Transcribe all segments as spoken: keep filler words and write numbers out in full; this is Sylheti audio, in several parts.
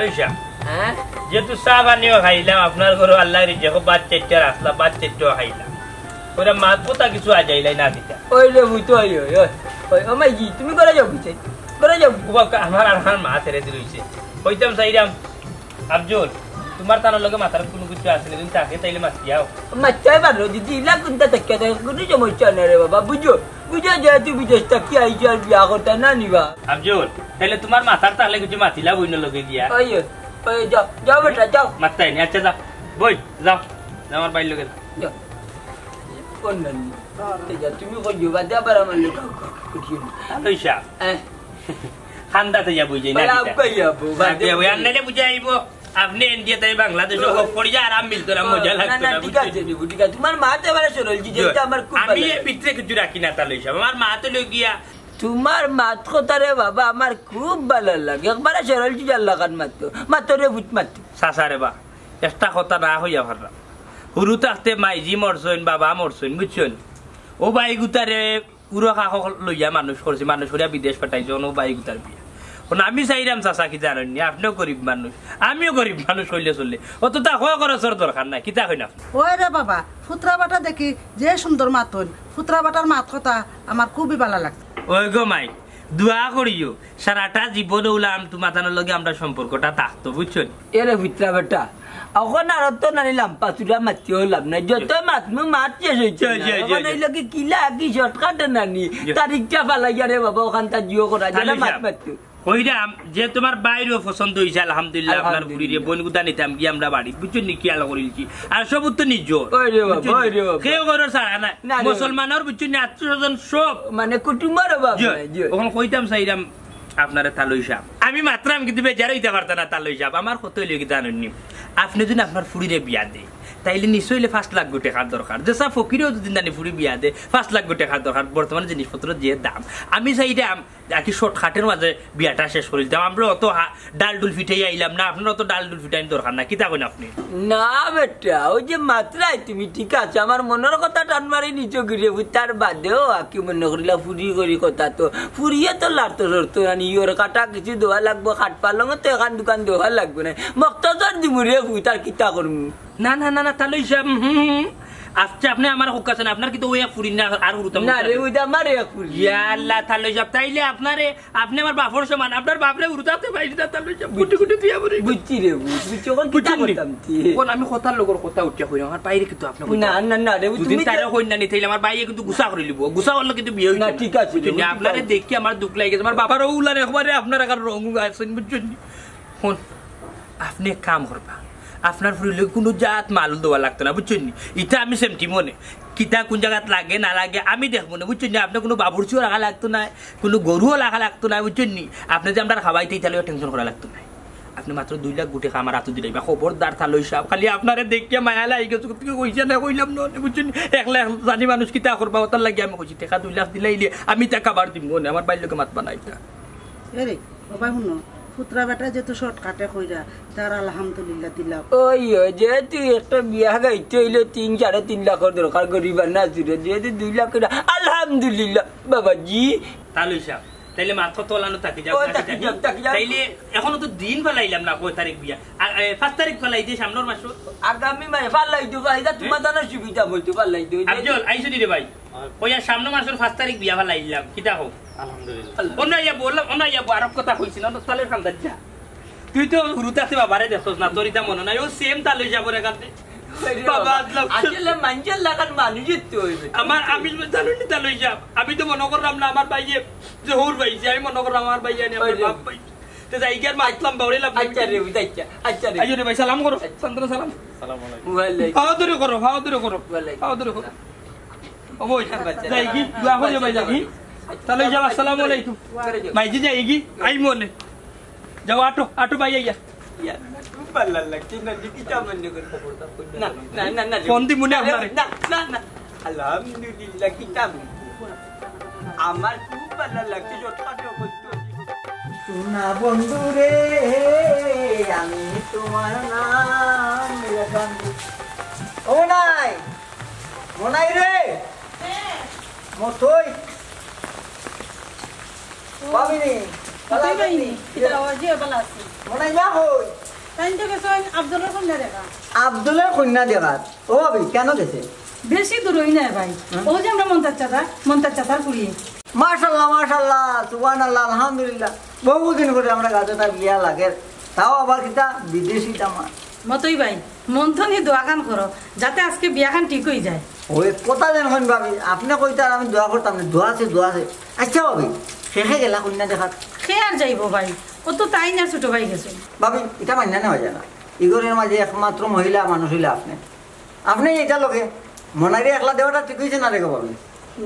লইছা? হ্যাঁ? যেহেতু চা পানিও খাইলাম, আপনার ঘরো আল্লাহ রিজিকো ভাত চাইরটা রাখলা, ভাত চাইরটাও খাইলাম। ওরা মাত কথা কিছু আজাইলাই না দিতা। ওই রে, বুঝতে ওই, ওই, ওই। ওই, ও মাইজি, তুমি করে যাও পিছে। করে যাও। ও বাবা, আমার আর আমার মা ছেড়ে দিল হইছে। কইতাম চাইরাম, আফজল, তোমার তানোর লগে মাতার কুনু কিছু আছে নি, তুমি তাকে তাইলে মাতি যাও। মাততে পারো দিদি, ইলা কুনটা তাকিয়া দেয়, কুনু সমস্যা নাই রে বাবা, বুঝো। বুঝো যে তুই বিদেশ থাকি আইছো আর বিয়া করতে না নিবা। আফজল, তাইলে তোমার মাতার তাহলে কিছু মাতিলা বইন লগে গিয়া। ওই, ওই, যাও, যাও বেটা, যাও। মাততাই নি, আচ্ছা যাও। বই, যাও। যাও আমার বাইর লগে যাও। যাও। কোন নানি? এই যা, তুমি কই যাবা? দে আবার আমার লোক কঠিন। আলই সাহেব। হ্যাঁ। খান্দাতে যা বুঝাই না বলে কিতা? আব্বা যাবো, বাদে আব্বা যাবো, আর নাইলে বুঝাই আইবো। আপনি ইন্ডিয়া তাই বাংলাদেশে ও। হোক পড়ি যা, আরাম মিলতো না, মজা না, লাগতো না, না, না, ঠিক বুঝছেন? আছে, ঠিক আছে। তোমার মা তো এবারে সরল, জি, জি। যেটা আমার খুব আমি ভালো এই লাগে। ভিতরে কিছু রাখি না, তাহলে সব। আমার মা তো লই গিয়া। তোমার মাত কথা রে বাবা, আমার খুব ভালো লাগে। একবারে সরল, জি, আল্লাহ খান মাততো। মাততো রে, ভূত মাততো। চাচা রে বা, একটা কথা না কইয়া পারলাম। হুরু থাকতে মাইজি মরছইন, বাবা মরছইন, বুঝছইন? ও ভাই গুতারে উরো কাকো লইয়া মানুষ করছি, মানুষ করিয়া বিদেশ পাঠাইছে, অনো বাই গুতার বিয়া। অনো আমি চাইরাম চাচা কি জানইন নি, আপনেও গরিব মানুষ, আমিও গরিব মানুষ, কইলে চলে। অত তা খোয়া খরচর দরকার নাই, কিতা কইন আপনে? ওই রে বাবা, ফুতরা বাটা দেখি যে সুন্দর মাতইন, ফুতরা বাটার মাত কথা আমার খুবই ভালা লাগছে। ওই গো মাই, দোয়া করিও, সারাটা জীবন অউলা আম তুমাতানোর লগে আমরার সম্পর্কটা থাকতো, বুঝছো নি? এরে ভিতরা বেটা, অখন আর অত নানি লাম্পা চূড়া মাতিও লাভ নাই। যত মাতমু মাত শেষ অইতো জি, না। জি, জি, অখন জি। অইলো কি কিলা কি shortcut এ নানি? জি। তারিখটা ফালাইয়া রে বাবা, অখানতা জিও করা, যেটা তাহলে মাত সাব, মাততো। কইরাম যে তুমার বাইরেও পছন্দ অইছে, আলহামদুলিল্লাহ, আপনার আলহামদুলিল্লাহ। ফুরিরে বইন গুতা নিতাম গিয়া আমরা বাড়িত, বুঝছো নি, খেয়াল করিলছি। আর সবুত তো নিজর। ওই রে বাবা, বুঝছো নি? ওই রে বাবা। কেউ কারো ছাড়া নাই। না রে। মুসলমানর, বুঝছো নি, আত্মীয় স্বজন সব। মানে কুটুম্বর অভাব জি। নাই, জি। অখন কইতাম চাইরাম, আপনারে তালই সাব। আমি মাতরাম কিন্তু বেজার অইতা পারতা না তালই সাব। আমার কথা অইলো কি জানইন নি? আপনে যদি আপনার ফুরিরে বিয়া দেয়, তাইলে নিশ্চয় অইলে পাঁচ লাখ গো টেকার দরকার। যেসা ফকিরেও যদি নানি ফুরি বিয়া দেয়, পাঁচ লাখ গো টেকার দরকার। বর্তমানে জিনিসপত্র যে দাম, আমি চাইরাম আর কি shortcut এর মাঝে বিয়াটা শেষ করিলিতাম। আমরা অত হা-, ডাল ডুল ফিটাই আইলাম না, আপনার অত ডাল ডুল ফিটাইন দরকার না। কিতা কইন আপনে? না বেটা, ওই যে মাতরায় তুমি ঠিক আছে, আমার মনর কথা টান মারি নিছো গিরে, তার বাদেও আকি মনো করিলা ফুরি করি কথা তো, ফুরিয়ে তো লাড়তো সরতো না, নিয়র কাটা কিছু দেওয়া লাগবো, খাট পালঙে তো এখান দুকান দেওয়া লাগবো না, মক্তজর দিমু রে ফুত, আর কিতা করমু? না, না, না, না, তালই সাব, হুম, হুম, হুম। আচ্ছা, আপনে আমার হক আছে না, আপনার কিন্তু ওই এক ফুরি না, আর হুরুতাম না রে, ওইটা আমার এক ফুরি। ইয়া আল্লাহ, তালই সাব, তাইলে আপনারে আপনে আমার বাপর সমান, আপনার বাপরে উড়তাতে পারি না, তার লইয়া গুটি গুটি দিয়া পড়ি। বুঝছি রে, বুঝ-, বুঝছি, অখন কিতা বুঝছেন নি? করতাম তুই? অখন আমি কথার লগর কথা উঠিয়া কইরাম, আমার বাইরে কিন্তু আপনে কইতা না, না, না রে, দুদিন তুমি তারে যে কইন না নি, তাইলে আমার বাইরে কিন্তু গুসা করিলিবো, গুসা করলে কিন্তু বিয়া অইতো না, না। ঠিক আছে রে, বুঝছেন নি? বুঝছি, আপনারে তাই। দেখি আমার দুখ লাগে গেছে, আমার বাবার অউ উলান একবারে আপনার আগার রং আছে, বুঝছেন নি? হুন, আপনে এক কাম করবা, আপনার ফুরির লগে কুনু জাত মাল দেওয়া লাগতো না, বুঝছেন নি? ইটা আমি সেমটি মনে, কিতা কুন জাগাত লাগে না লাগে আমি দেখমু নে, বুঝছেন নি? আপনে কুনু বাবুর্চিও রাখা লাগতো না, কুনু গরুও রাখা লাগতো না, বুঝছেন নি? আপনে যে আমরারে খাওয়াইতা, ইতা লইয়া tension করা লাগতো না। আপনে মাত্র দুই লাখ গো টেকা আমার আতো দিলাইবা, খবরদার তালই সাব, খালি আপনারে দেখিয়া মায়া লাগি গেছে, তুমি কইছো না, কইলাম না, বুঝছেন নি? একলা এক জানি মানুষ কিতা করবা, অতার লাগি আমি কইছি, টেকা দুই লাখ দিলাইলে আমি তা কাবার দিমু নে, আমার বাইর লগে মাতবা না ইতা। এরে, বাবা হুনো, ফুতরা বেটা যেহেতু shortcut এ কইরা, তার আলহামদুলিল্লাহ দিলাম। ওই, ওই, যেহেতু একটা বিয়া গাইতে অইলে তিন, সাড়ে তিন লাখর দরকার, গরিব আর না ছিল, যেহেতু দুই লাখ কইরা, আলহামদুলিল্লাহ, বাবাজি। তালই সাব, তাইলে মাথা তোলানো থাকি যাও, ওই, থাকি, থাকি থাকি। যাও, থাকি যাও। তাইলে এখনো তো দিন ফালাইলাম না, কয় তারিখ বিয়া? আর, এ, পাঁচ তারিখ ফালাই দিয়ে সামনের মাসো। আগামী মাসে ফালাই দিবা, ইটা তোমার জানা সুবিধা বলতে ফালাই দিও। আফজল, আইছো নি রে ভাই? কইয়া সামনে মাসর পাঁচ তারিখ বিয়া ফালাইলাম, কিতা হোক? আলহামদুলিল্লাহ। অনো আইয়া বললাম, অনো আইয়া বল, আরব কথা কইছি না, অনো তালের খান্দার যা। তুই তো হুরুতাতে বাবারে দেখছস না, তোর ইতা মনো নাই, ও same তালই সাবর এখান থেকে। বাবা, আদলাম। আসলে মানুষের লাখান মানুষের তো অইবে। আমার, আমি জানো নি তালই সাব, আমি তো মনো করলাম না আমার ভাইয়ে যে হউর ভাইছে, আমি মনো করলাম আমার ভাইয়ে আনি আমার ওই রে। বাপ ভাই। তো যাই গিয়ার মাতলাম বাউরে লাভ নাই। আচ্ছা রে, বুঝ, আচ্ছা, আচ্ছা রে। আইও রে ভাই, সালাম করো, আচ্ছা। সান্তনা সালাম। সালাম আলাইকুম। ওয়ালাইকুম। ফাও ধরে করো, ফাও ধরে করো, ওয়ালাইকুম। ফাও ধরে করো। ও বই, যাইগি, দোয়া করিও ভাই, যাইগি। তালই সাব, আসসালামু আলাইকুম। ভাইজি যাইগি, আই মনে। যাও, আটো, আটো ভাই, আইয়া। ইয়া, খুব ভালা লাগছে, না, দেখি তো আমার নগর খবর দাও, কই না, না, না, না, না, ফোন দিমু নে আপনারে। না, না, না। আলহামদুলিল্লাহ, কিতা বলবো? আমার খুব ভালা লাগছে, চটকাটে করতে। সোনা বন্ধু রে, আমি তোমার নাম লেখান। ও নাই, মনাই রে, মতই, ভাবিনি। ভালা আছইন নি? কিতা অয়? জি, ভালা আছি। মনাই বা কই? তাইন তো গেছইন আফজলর কইন্যা দেখাত। আফজলর কইন্যা দেখাত? ও ভাবি, কেনে গেছে? বেশি দূরই নায় ভাই। হ্যাঁ? অউ যে আমরার মন্তাজ চাচা, মন্তাজ চাচার ফুড়ি। মাশাআল্লাহ, মাশাআল্লাহ, সুবহানাল্লাহ, আলহামদুলিল্লাহ। বহুদিন পরে আমরার গাজো তার বিয়া লাগের। তাও আবার কিতা বিদেশি দামান্দ। মতই ভাই, মন থনে দোয়াখান করো, যাতে আজকে বিয়াখান ঠিক অইযায়। ওই কথা যেন কইন ভাবি, আপনে কইতা আর আমি দোয়া করতাম নি, দোয়া আছে, দোয়া আছে। আইচ্ছা ভাবি, কে কে গেলা কইন্যা দেখাত? কে আর যাইবো ভাই, অউ তো তাইন আর ছোট ভাই গেছে। ভাবি, ইটা মাইনা নেওয়া যায় না। ই ঘরর মাঝে একমাত্র মহিলা মানুষ অইলা আপনে। আপনে ইটার লগে মনাইরে একলা দেওয়াটা ঠিক অইছে না রে গো ভাবি।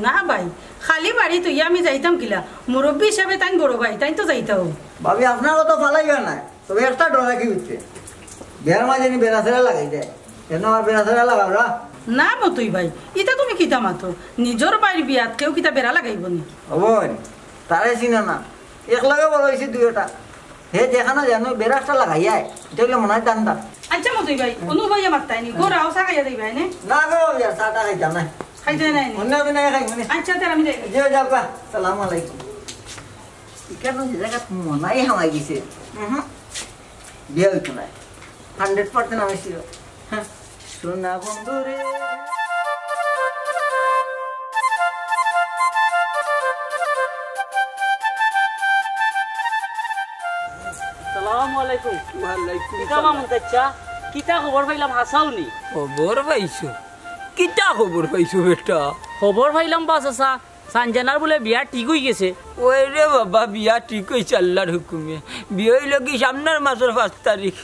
না ভাই, খালি বাড়ি থইয়া আমি যাইতাম কিলা? মুরব্বি হিসাবে তাইন বড় ভাই, তাইন তো যাইতাউ। ভাবি, আপনার কথা ফালাইবা না, তবে একটা ডর রাখি বুঝছে, বিয়ার মাঝে নি বেড়াছেড়া লাগাই দেয়, কেনে আমার বেড়াছেড়া লাগাবো না? না মতই ভাই, ইতা তুমি কিতা মাতো? নিজর ভাইর বিয়াত কেউ কিতা বেড়া লাগাইবো নি? ও বইন, তারে চিনো না, একলগে বড় অইছি দুইওটা। হে যেখানো জানো বেড়া একটা লাগাইয়া আয়। ইটা অইলে মনে হয় ধান্দা। আইচ্ছা মতই ভাই, অনো ভাইয়া মাত্তায় নি, গো রাও চা খাইয়া যাইবায় নে? না গো, বিয়ার চাটা খাইতাম না। খাইতে নাই নি? অন্য দিন আগে খাইমু নে। আইচ্ছা, তে আমি যাই। জি, যাও গা। সালাম আলাইকুম। ইখানো যে জাগাত মনাই হামাই গেছে। উহু। বিয়া অইতো নায়। হান্ড্রেড পার্সেন্ট আমি sure। হ্যাঁ। সোনা বন্ধু রে। সালামু আলাইকুম। ওয়ালাইকুম কিতা সালাম। মামুন চাচা, কিতা খবর পাইলাম, হাছাউ নি? খবর পাইছো? কিতা খবর পাইছো বেটা? খবর পাইলাম বা চাচা, সানজানার বুলে বিয়া ঠিক অইগেছে। ওই রে বাবা, বিয়া ঠিক অইছে আল্লার হুকুমে। বিয়া অইলো কি সামনর মাসর পাঁচ তারিখ।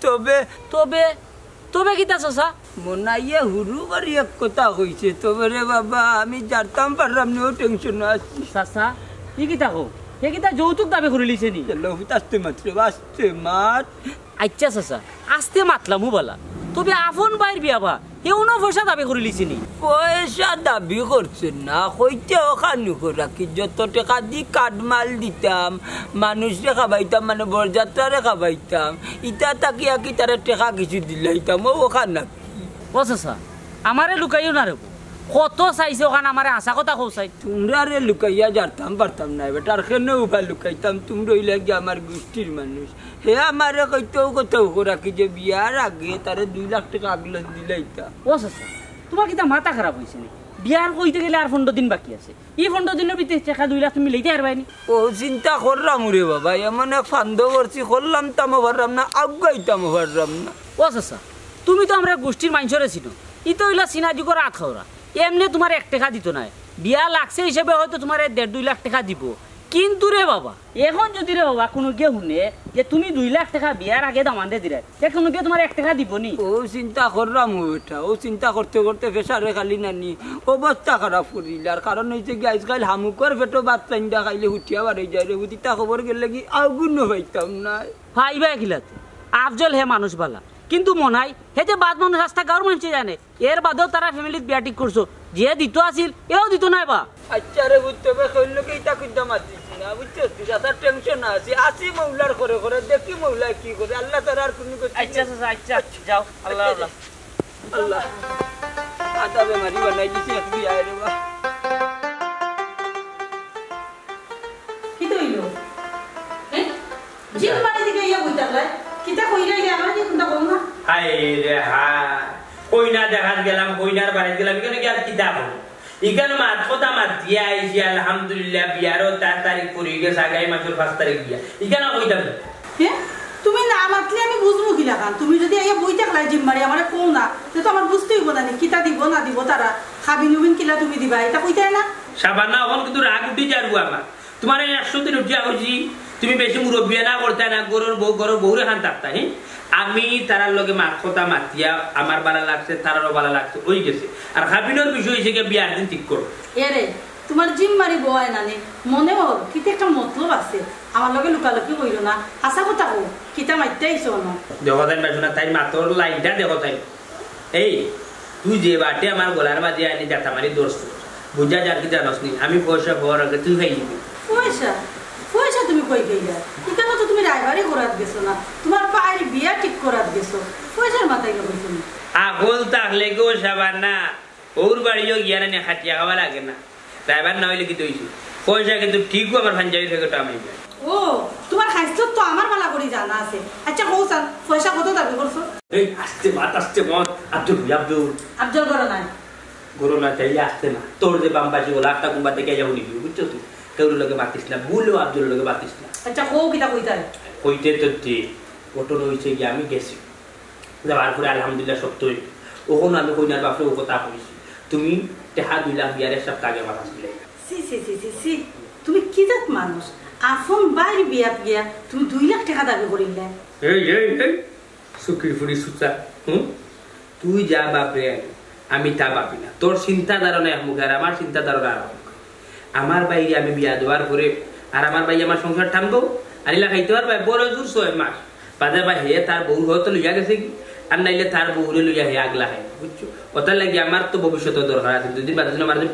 তবে তবে, তবে কিতা চাচা? মনাইয়ে হুরু করি এক কথা কইছে, তবে রে বাবা, আমি জানতাম পারলাম না, ও টেনশনো আছি। চাচা, ই কিতা কও? হে কিতা যৌতুক দাবি করিলিছে নি? চলো, আস্তে মাত রে, আস্তে মাত। আইচ্ছা চাচা, আস্তে মাতলামু বালা, তবে আপন ভাইর বিয়া বা, হে অনো পয়সা দাবি করিলিছে নি? পয়সা দাবি করছে না, কইতে অখান করা কি, যত টেকা দি কাঠমাল দিতাম, মানুষরে খাবাইতাম, মানে বরযাত্রারে খাবাইতাম, ইতা থাকিয়া কি তারে টেকা কিছু দিলাইতাম, ও অখান নাকি? ও চাচা, আমারে লুকাইও না রে, কত চাইছে অখান আমারে হাছা কথা কও চাই। তুমরারে লুকাইয়া জানতাম পারতাম না, বেটার কেনে উবা লুকাইতাম, তুমরা অইলা গিয়া আমার গুষ্টির মানুষ। হে আমারে কইতেউ কইতেউ করা কি যে বিয়ার আগে তারে দুই লাখ টেকা আগলে দিলাইতা। ও চাচা, তুমার কিতা মাথা খারাপ অইছে নি? বিয়ার কইতে গেলে আর পনরো দিন বাকি আছে। ই পনরো দিনর ভিতরে টেকা দুই লাখ তুমি লইতে পারবায় নি? ও চিন্তা করলাম রে বাবা, এমন এক ফান্দ করছি, করলাম তামও পারলাম না, আগুয়াইতামও পারলাম না। ও চাচা, তুমি তো আমরার গুষ্টির মানষরে চিনো, ই তো অইলা চিনা যুগর আত খাওরা। এমনে তুমার এক টেকা দিতো নায়, বিয়া লাগছে হিসাবে হয়তো তুমারে দেড় দুই লাখ টেকা দিবো, কিন্তু রে বাবা, এখন যুদি রে বাবা কুনুগিয়ে হুনে যে তুমি দুই লাখ টেকা বিয়ার আগে দামান্দরে দিরায়, তে কুনুগিয়ে তুমারে এক টেকা দিবো নি? ও চিন্তা করলাম ও বেটা, ও চিন্তা করতে করতে প্রেশারে খালি নানি অবস্থা খারাপ করিল। আর কারণ অইছে কি, আইজকাইল হামুকর পেটো ভাত রাইন্দা খাইলে হুটিয়া বারই যায় রে, হুদিতা খবর গেলে কি আগুনও পাইতাম না। পাইবায় কিলাতে? আফজল হে মানুষ বালা, কিন্তু মনাই হে যে বাদ মানুষ আস্তা গাঁওর মানষে জানে, এর বাদেও তারা ফ্যামিলিত বিয়া ঠিক করছো, যে দিতো আছিল, এও দিতো নায় বা। আইচ্ছা রে, বুঝতে হবে, কইল কি ইতা কুদ্দা মাতিস না, বুঝছস? তুই যাতা টেনশন আছি, আছি মৌলার করে করে, দেখি মৌলায় কি করে, আল্লাহ তাআলা আর কুনু গতি আইচ্ছা, নেই। আইচ্ছা, আইচ্ছা, যাও, আল্লাহ, আইচ্ছা, আল্লাহ। আল্লাহ, আদা বেমারি বানাই দিছে, এক বিয়া রে বা। কিতা অইলো? হ্যাঁ? জিম বাড়ি থেকে ইয়া বই থাকলাই? কিতা কইরা ইয়া আমার কি কুনতা কম না? হায় রে হায়। কইনা দেখাত গেলাম, কইনার বাড়িত গেলাম, ইখানো গিয়া আর কিতা কম? ইখানো মাত কথা মাতিয়া আইছি, আলহামদুলিল্লাহ, বিয়ারও তা-, তারিখ পড়ি গেছে, আগামী মাসর পাঁচ তারিখ বিয়া। ইখানো কইতাম না। হ্যাঁ? তুমি না মাতলে আমি বুঝমু কিলাখান? তুমি যুদি আইয়া বই থাকলাই জিম মারি, আমারে কও না, তে তো আমার বুঝতে অইবো না নি, কিতা দিবো না দিবো তারা, খাবিন উবিন কিলা তুমি দিবা, ইতা কইতায় না? শাবানা, অখন কিন্তু রাগ উঠি যার গো আমার। তুমারে একশো দিন উঠিয়া কইছি, তুমি বেশি মুরব্বিয়ানা করতায় না, ঘরর বউ, ঘরর বউর লাখান থাকতায়, হি? আমি তারার লগে মাত কথা মাতিয়া, আমার বালা লাগছে, তারারও বালা লাগছে, অইগেছে। আর খাবিনর বিষয় অইছে গিয়া বিয়ার দিন ঠিক করো। এরে, তুমার জিম মারি বওয়ায় না নি, মনে অর, কিতা একটা মতলব আছে, আমার লগে লুকালুকি কইরো না, হাছা কথা কও, কিতা মাততে আইছো অনো? দেখো তাইন বাসু না, তাইন মাতর লাইনটা দেখো তাইন। এই, তুই যে বাটে আমার গলার মাঝে আনি জাতা মারি ধরছস, বুঝা যার কি জানোস নি, আমি পয়সা পাওয়ার আগে তুই খাই দিবি। পয়সা? পয়সা তুমি কই পাইলা? ইখানো তো তুমি রায়বাড়ি করাত গেছো না, তুমার ভাইর বিয়া ঠিক করাত গেছো, পয়সার মাথায় গেছো তুমি। আগল তাহলে গো শাবানা, অউর বাড়িও গিয়া না খাটিয়া খাওয়া লাগে না। রায়বার না অইলে কিতা অইছে? পয়সা কিন্তু ঠিকউ আমার পাঞ্জাবির পকেটো হামাইবো। ও, তুমার খাইছলত তো আমার ভালা করি জানা আছে। আচ্ছা, কও চাইন, পয়সা কত দাবি করছো? এই, আস্তে মাত, আস্তে মাত। আব্দুল, আব্দুল। আব্দুল ঘরো নাই। ঘরো নাই, তাইলে আস্তে মাত। তোর যে বামপাশি ওলা আটটা কুম্বা থাকি আইয়া হুনিবি, বুঝছো তুই? কেউর লগে মাতিস না, ভুলেও আব্দুলর লগে মাতিস না। আচ্ছা, কও কিতা কইতায়? কইতে তো দে, ঘটনা অইছে গিয়া আমি গেছি। যাওয়ার পরে আলহামদুলিল্লাহ সব তো অইল। অখন আমি কইনার বাপরে অউ কথা কইছি, তুমি টেকা দুই লাখ বিয়ার এক সপ্তাহ আগে আমার কাছে দিলাইলা। ছি, ছি, ছি, ছি, ছি। তুমি কি জাত মানুষ? আপন ভাইর বিয়াত গিয়া তুমি দুই লাখ টেকা দাবি করিলায়। এই, এই, এই, সুখির ফুড়ি সুচা, হুম? তুই যা ভাবরে, আমি তা ভাবি না। তোর চিন্তাধারণা এক মুখে, আর আমার চিন্তাধারণা আর এক মুখে। আমার ভাইরে আমি বিয়া দেওয়ার পরে আর আমার ভাই আমার সংসার টানবো, আর ইলা খাইতে পারবায় বড় জোর ছয় মাস। বাদে বা হে তার বউর হয়তো লইয়া গেছে কি, আর নাইলে তার বউরে লইয়া হে আগলা খায়, বুঝছো? অতার লাগি আমার তো ভবিষ্যতে দরকার আছে, দুদিন বাদে দিন আমার যে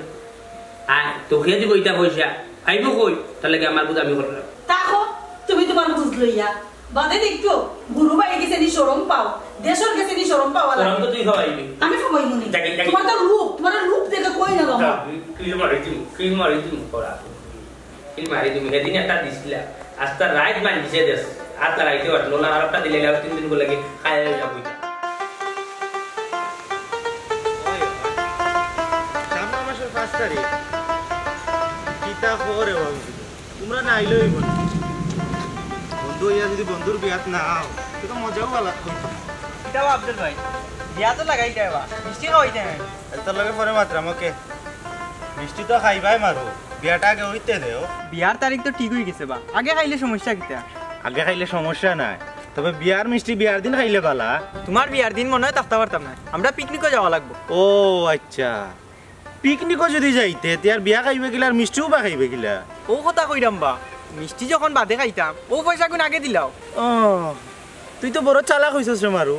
আয়, তো কে দিব ইতা পয়সা? আইবো কই? তার লাগি আমার বুঝ আমি করলাম। তা কও, তুমি তুমার বুঝ লইয়া। বাদে দেখো, গুরু বাড়ি গেছে নি শরম পাও, দেশর গেছে নি শরম পাওয়া লাগে। শরম তো তুই খাওয়াইবি। আমি খাওয়াইমু নি। যাকে, যাকে। তুমার তো রূপ, তুমার রূপ দেখে কই না গো। যা, তুই, তুই মারি দিমু, তুই মারি দিমু, করা। তুই মারি দিমু, সেদিন একটা দিছিলা। আস্তা রাইত মারি দিছে দেশ। আর তার আইতে পারলো না, আর একটা দিলে আর তিন দিন বলে কি খায় হইয়া বইতা। ওই, ওই। সামনে মাসের পাঁচ তারিখ। কিতা খবর রে বাবু? তুমরা না আইলেও অইবো না। বন্ধু অইয়া যদি বন্ধুর বিয়াত না আও, তে তো মজাও আলাদা। কিতা বা আব্দুল ভাই, বিয়া তো লাগাইতায় বা, মিষ্টি খাওয়াইতায় নায়। এ, তোর লগে পরে মাতরাম, ওকে? মিষ্টি তো খাইবায় মারো, বিয়াটা আগে অইতে দেও। বিয়ার তারিখ তো ঠিক অই গেছে বা, আগে খাইলে সমস্যা কিতা? আগে খাইলে সমস্যা নাই, তবে বিয়ার মিষ্টি বিয়ার দিন খাইলে বালা। তুমার বিয়ার দিন মনে অয় থাকতাম পারতাম নায়, আমরা পিকনিকো যাওয়া লাগবো। ও আচ্ছা, পিকনিকো যদি যাইতে, তে আর বিয়া খাইবে কিলা, আর মিষ্টিও বা খাইবে কিলা? অউ কথা কইরাম বা, মিষ্টি যখন বাদে খাইতাম, অউ পয়সাগুন আগে দিলাও। ও, তুই তো বড় চালাক অইছস রে মারু,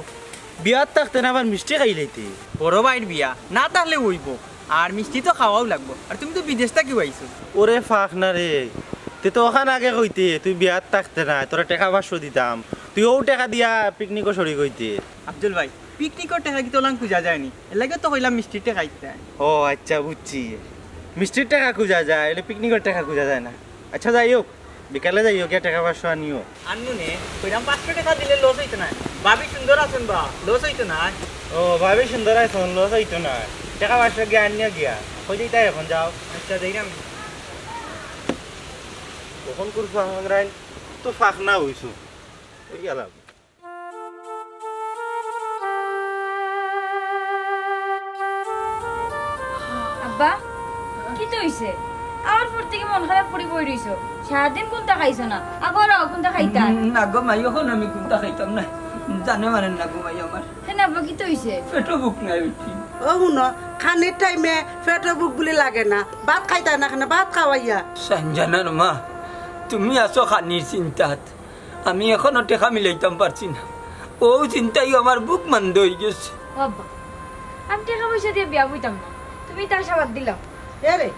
বিয়াত থাকতে না আবার মিষ্টি খাইলাইতে। বড় ভাইর বিয়া, না থাকলে অইবো, আর মিষ্টি তো খাওয়াও লাগবো। আর তুমি তো বিদেশ থাকি আইছো। ওরে ফাক না রে, তে তো অখান আগে কইতে, তুই বিয়াত থাকতে না, তোরে টেকা পাঁচশো দিতাম, তুই অউ টেকা দিয়া পিকনিকো শরিক অইতে। আব্দুল ভাই, পিকনিকর টেকা কিতা অলান খুজা যায়নি, এর লাগিও তো কইলাম মিষ্টির টেকা দিতায়। ও আচ্ছা, বুঝছি, মিষ্টির টেকা খুজা যায়, অইলে পিকনিকর টেকা খুজা যায় না। আচ্ছা, যাই হোক, বিকালে যাইও, গিয়া টেকা পাঁচশো আনিও। আনমু নে, কইরাম পাঁচশো টেকা দিলে লস অইতো নায়। ভাবি সুন্দর আছইন বা, লস অইতো নায়। ও, ভাবি সুন্দর আছইন, লস অইতো নায়। টেকা পাঁচশো গিয়া আনিও গিয়া। কই যাইতায় অখন, যাও। আচ্ছা, যাইরাম। অখন কুরফা হাংরাইন তো ফাক না অইছো। অই গেলাম। আব্বা, কিতা অইছে? আওয়ার পর থাকি মন খারাপ করি বই রইছো। সারাদিন কুন্তা খাইছো না। আবার আও, কুন্তা খাইতা? উম, না গো মাই, অখন আমি কুন্তা খাইতাম না। জানে মানে না গো মাই আমার। কেনে আব্বা, কিতা অইছে? পেটো ভুক নাই বেটি। ও হুনো, খানির টাইমে পেটো ভুক বুলি লাগে না। ভাত খাইতা না কেনে? ভাত খাওয়াইয়া। সানজানার মা, তুমি আছো খানির চিন্তাত। আমি অখনো টেকা মিলাইতাম পারছি না। অউ চিন্তায় আমার বুক মান্দা অইগেছে। ও আব্বা, আমি টেকা পয়সা দিয়া বিয়া বইতাম না, তুমি ইতা আশা বাদ দিলাও। এরে,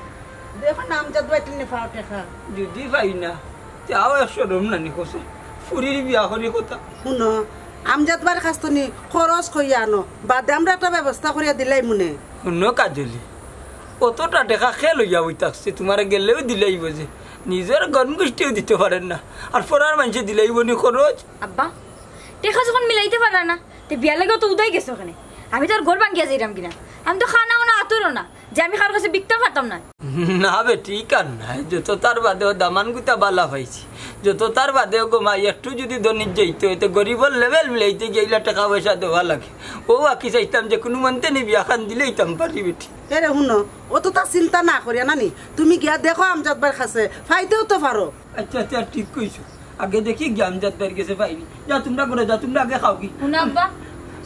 দেখো না, আমজাদ ভাই টেনে পাও টেকা। যদি পাই না, তে আও এক শরম নানি কছে, ফুরির বিয়া করি কথা। হুনো, আমজাদ ভাইর কাছ থনে খরচ কইয়া আনো, বাদে আমরা একটা ব্যবস্থা করিয়া দিলাইমু নে। হুনো কাজলি, অতটা টেকা কে লইয়া বই থাকছে, তুমারে গেলেও দিলাইবো যে, নিজর গন গুষ্টিও দিতো পারের না, আর ফরার মানষে দিলাইবো নি খরচ। আব্বা, টেকা যখন মিলাইতে পাররা না, তে বিয়ার লাগিও তো উদাই গেছো কেনে। আমি তো আর ঘর ভাঙ্গিয়া যাইরাম কিনা, আমি তো খানা উনা আতুরও না, যে আমি কারো কাছে ভিক্ষা করতাম না। না বেটি, ই কার নায়, যত তার বাদেও দামান গুতা বালা পাইছি, যত তার বাদেও গো মাই একটু যদি ধনির যাইতে অয়, তে গরিবর লেভেল মিলাইতে গিয়া ইলা টেকা পয়সা দেওয়া লাগে। অউ আকি চাইতাম যে কুনু মন্তে নি বিয়াখান দিলাইতাম পারি বেটি। এরে হুনো, অততা চিন্তা না করিয়া নানি, তুমি গিয়া দেখো আমজাদ ভাইর কাছে, পাইতেও তো পারো। আচ্ছা, আচ্ছা, ঠিক কইছো। আগে দেখি গিয়া আমজাদ ভাইর গেছে পাইনি। যাও তুমরা ঘরো যাও, তুমরা আগে খাও কি। হুনো আব্বা,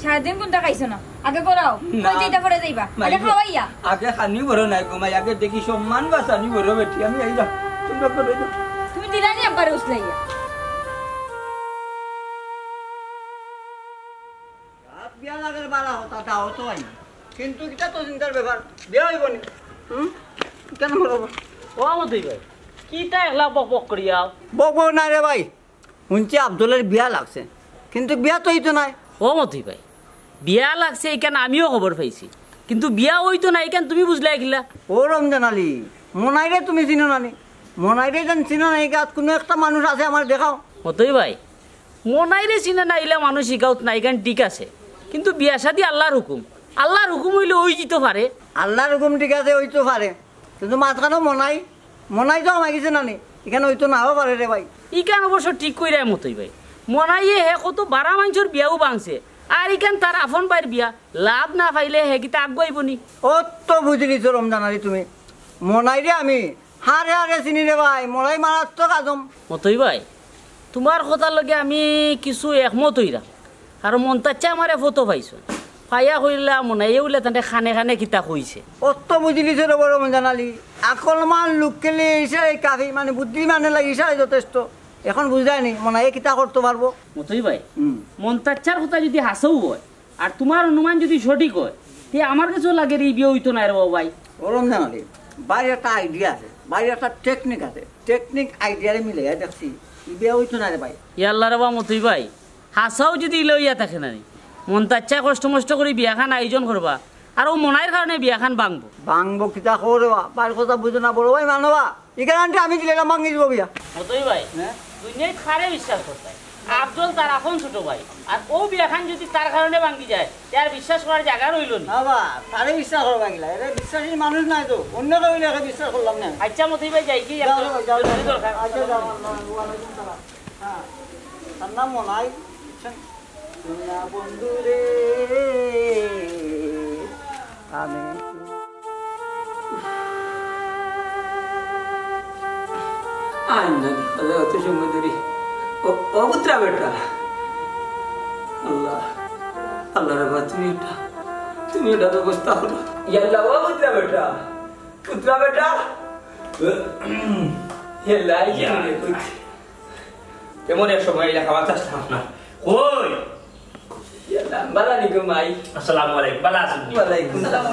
সারাদিন কুন্তা খাইছো না, আগে ঘরো আও। না। কই যাইতা পরে যাইবা, আগে মাই গো, খাওয়াইয়া। আগে খানি বড় নাই গো মাই, আগে দেখি সম্মান বাঁচানি বড় বেটি, আমি আইলাম। তুমরা ঘরো যাও। তুমি দিলানি আব্বারে উসলাইয়া। রাত বিয়া লাগের বালা হতা দাও তো আই। কিন্তু ইটা তো চিন্তার ব্যাপার, বিয়া অইবো নি। হুম? কেনে করবো? ও মতি ভাই, কিতা একলা বক বক করিয়া? বক বক নায় রে ভাই, হুনছি আফজলর বিয়া লাগছে, কিন্তু বিয়া তো অইতো নায়। ও মতি ভাই, বিয়া লাগছে ইখান আমিও খবর পাইছি, কিন্তু বিয়া অইতো নায় ইখান তুমি বুঝলায় কিলা? ও রমজান আলী, মনাইরে তুমি চিনো না নি? মনাইরে যেন চিনো না, ই গাঁওত কুনু একটা মানুষ আছে, আমারে দেখাও। মতই ভাই, মনাইরে চিনে না ইলা মানুষ ই গাঁওত নাই, ইখান ঠিক আছে, কিন্তু বিয়া শাদি আল্লার হুকুম। আল্লার হুকুম অইলে অইযিতো পারে। আল্লার হুকুম ঠিক আছে, অইতো পারে, কিন্তু মাঝখানো মনাই, মনাই তো আমার গেছে নানি, ইখান অইতো নাও পারে রে ভাই। ইখান অবশ্য ঠিক কইরায় মতই ভাই, মনাইয়ে হে কত বারা মানষর বিয়াও ভাংছে, আর ইখান তার আপন ভাইর বিয়া, লাভ না পাইলে হে কিতা আগুয়াইবো নি? অত বুঝিলিছো রমজান আলী তুমি, মনাইরে আমি হারে হারে চিনি রে ভাই, মনাই মারাত্মক আদম। মতই ভাই, তুমার কথার লগে আমি কিছু একমত অইরাম, কারণ মন্তাচ্চায় আমারে ফটো পাইছইন, পাইয়া কইলা মনাইয়ে বুলে তানরে কানে কানে কিতা কইছে। অত বুঝিলিছো রে বড় রমজান আলী, আকলমান লোক কেলে ইশারায় কাফি, মানে বুদ্ধিমানে লাগি ইশারায় যথেষ্ট। এখন বুঝরায় নি মনাইয়ে কিতা করতো পারবো? মতই ভাই, হুম। মন্তাচ্চার কথা যুদি হাছাউ অয়, আর তুমার অনুমান যুদি সঠিক অয়, তে আমার গেছেও লাগের ই বিয়া অইতো নায় রে বাবা ভাই। ও রমজান আলী, ভাইর একটা idea আছে, ভাইর একটা technique আছে, technique idea রে মিলাইয়া দেখছি, ই বিয়া অইতো নায় রে ভাই। ইয়াল্লা রে বা মতই ভাই, হাছাউ যুদি ইলা অইয়া থাকে নানি, মন্তাচ্চায় কষ্ট মষ্ট করি বিয়াখান আয়োজন করবা, আর অউ মনাইর কারণে বিয়াখান ভাংবো। ভাংবো কিতা কও রে বা, ভাইর কথা বুঝো না, বড় ভাই মানো বা। ই গ্যারান্টি আমি দিলাম, ভাঙ্গি দিব বিয়া। মতই ভাই, হ্যাঁ? দুনিয়াত কারে বিশ্বাস করতায়? আফজল তার আপন ছোট ভাই। আর অউ বিয়াখান যুদি তার কারণে ভাঙ্গি যায়, তে আর বিশ্বাস করার জাগা রইলো নি। বাবা, তারে বিশ্বাস করবা কিলা? এরা বিশ্বাসী মানুষ নায় তো। অন্য কেউ অইলে এরে বিশ্বাস করলাম না। আচ্ছা মতই ভাই, যাই কি? যাও, যাও, যাও, জরুরি যাও। দরকার। আচ্ছা, যাও, আল্লাহ, ওয়ালাইকুম সালাম। হ্যাঁ, তার নাম মনাই, বুঝছেন? সোনা বন্ধু রে, আমি আইন না, তাহলে অত সময় ধরি। ও, ও পুত্রা বেটা। আল্লাহ, আল্লাহ রে বা, তুমি এটা, তুমি এটা ব্যবস্থা করো। ইয়াল্লা, ও পুত্রা বেটা, পুত্রা বেটা। ইয়াল্লা, এই যে ইয়া। তুমি কই? কেমন এক সময় এলা খাওয়া চাস না আপনার? কই? ইয়াল্লা, বালা নি গো মাই। আসসালামু আলাইকুম, বালা আছইন নি? ওয়ালাইকুম সালাম।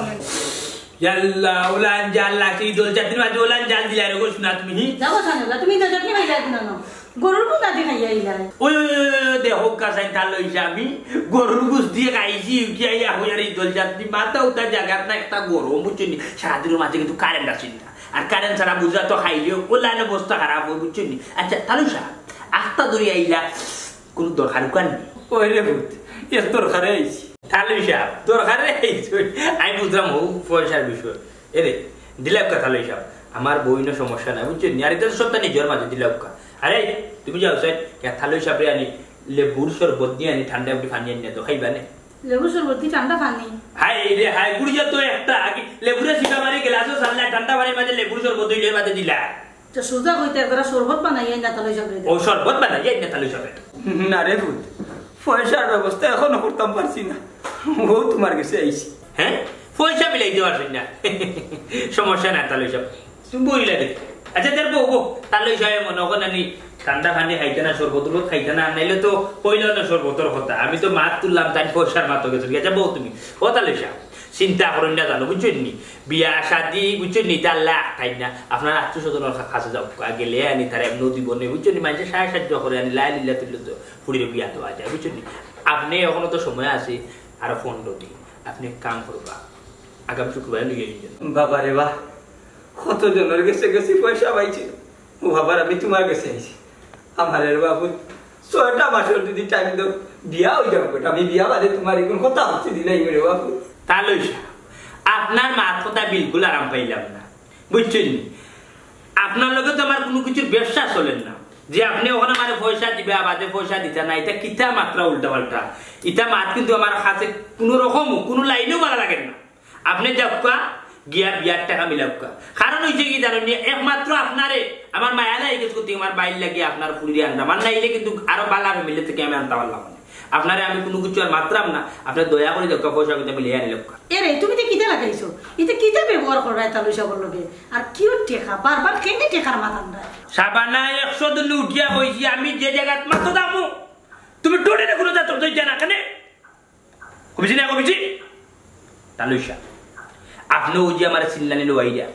ইয়াল্লা, ওলান জাল লাগছে, ইদর চাটনির মাঝে ওলান জাল দিলা রে গো, শুনা তুমি, হি? যাও, সামনে, তুমি ইদর চাটনি খাইলা এখন আনো। গরুর গুস্ত দি খাইয়া আইলা। ওই, ওই, ওই, ওই, দেখো, কাসাই তার লইছে আমি। গরুর গুস্ত দি খাইছি, উঠি আইয়া হই আর ইদর চাটনি, মাথা উঠা জাগাত না, একটা গরম, বুঝছো নি? সারাদিনর মাঝে কিন্তু কারেন্ট আছে না। আর কারেন্ট ছাড়া বুঝা তো খাইলেও ওলান অবস্থা খারাপ অয়, বুঝছো নি? আচ্ছা, তালু সাব, আখতা ধরি আইলা, কুনু দরকার উকান নি? ওই রে পুত, এ দরকারে আইছি। তালু সাব, দরকারে আইছি। আমি বুঝলাম, হউ পয়সার বিষয়। এ রে, দিলাউক্কা তালু সাব, আমার বইনর সমস্যা নাই, বুঝছো নি? আর ইতা তো সবতা নিজর মাঝে দিলাউক্কা। আরে, তুমি যাও, সাইড, ইয়া তালু সাবরে আনি লেবুর শরবত দি আনি ঠান্ডা একটু পানি আনি তো খাইবা নে। লেবুর শরবত দি ঠান্ডা পানি? হায় রে হায়, গুড়িয়া তো একটা, আগে লেবুরে সিটা মারি গ্লাসো সারলা, ঠান্ডা পানির মাঝে লেবুর শরবত অইলে বাদে দিলা। তো সুজা কইতে একবার শরবত বানাইয়া আইনা তালু সাবরে দে। ও, শরবত বানাইয়া আইনা তালু সাবরে। না রে পুত, পয়সার ব্যবস্থা এখনো করতাম পারছি না। ও তুমার গেছে আইছি। হ্যাঁ? পয়সা মিলাইতে পারছইন না। সমস্যা না, তালু সাব। তুমি বইলা দে। আচ্ছা, তার বউ, বউ। তালু সাবে মনো করইন আনি ঠান্ডা পানি খাইতা না, শরবত উরবত খাইতা না, নাইলে তো কইলা না শরবতর কথা। আমি তো মাত তুললাম, তাইন পয়সার মাতো গেছইন। আচ্ছা, বউ তুমি। ও তালু সাব। চিন্তা করইন না জানো, বুঝছইন নি? বিয়া শাদি, বুঝছইন নি? ইতা আল্লায় আটকাইন না। আপনার আত্মীয় স্বজনর কা-, কাছে যাও, গেলে আনি তারা এমনেও দিব নে, বুঝছইন নি? মানষে সাহায্য করে আনি, লাই লিল্লা তুললে তো ফুড়িরে বিয়া দেওয়া যায়, বুঝছইন নি? আপনে এখনো তো সময় আছে, আরো পনেরো দিন। আপনে এক কাম করবা, আগামী শুক্রবারে লইয়া আইন যেন। বাবা রে বা, কত জনর গেছে গেছি পয়সা পাইছি, ও বাবার আমি তুমার গেছে আইছি। আমার এর বাবু ছয়টা মাসর যদি টাইম দেও, বিয়া অই যাবো বেটা। আমি বিয়া বাদে তুমার এখন কথা হচ্ছে দিলাই রে বাবু। তালু সাব, আপনার মাত কথা বিলকুল আরাম পাইলাম না, বুঝছইন নি? আপনার লগে তো আমার কুনু কিছুর ব্যবসা চলের না, যে আপনে অখন আমারে পয়সা দিবা, বাদে পয়সা দিতা না, ইতা কিতা মাতরা উল্টা পাল্টা। ইতা মাত কিন্তু আমার কাছে কুনু রকমও, কুনু লাইনেও বালা লাগের না। আপনে যাউক্কা, গিয়া বিয়ার টেকা মিলাউক্কা। কারণ অইছে কি জানইন নি, একমাত্র আপনারে আমার মায়া লাগি গেছে, আমার ভাইর লাগি আপনার ফুড়িরে আনতাম, আর নাইলে কিন্তু আরো বালা ফ্যামিলি থাকি আমি আনতা পারলাম অনে। আপনারে আমি কুনু কিছু আর মাতরাম না, আপনে দয়া করি যাউক্কা, পয়সা কিতা মিলাইয়া আনিলাউক্কা। এরে, তুমি ইতা কিতা লাগাইছো? ইতা কিতা ব্যবহার কররায় তালু সাবর লগে? আর কিওর টেকা? বারবার কেনে টেকার মাত আনরায়? শাবানা, একশো দিন উঠিয়া বইছি, আমি যে জাগাত মাতো দামু, তুমি টোটেলে কুনু জাত ধরতে না কেনে? কমিছি না, কমিছি? তালু সাব, আপনে অউ যে আমার চিল্লানি লইয়া,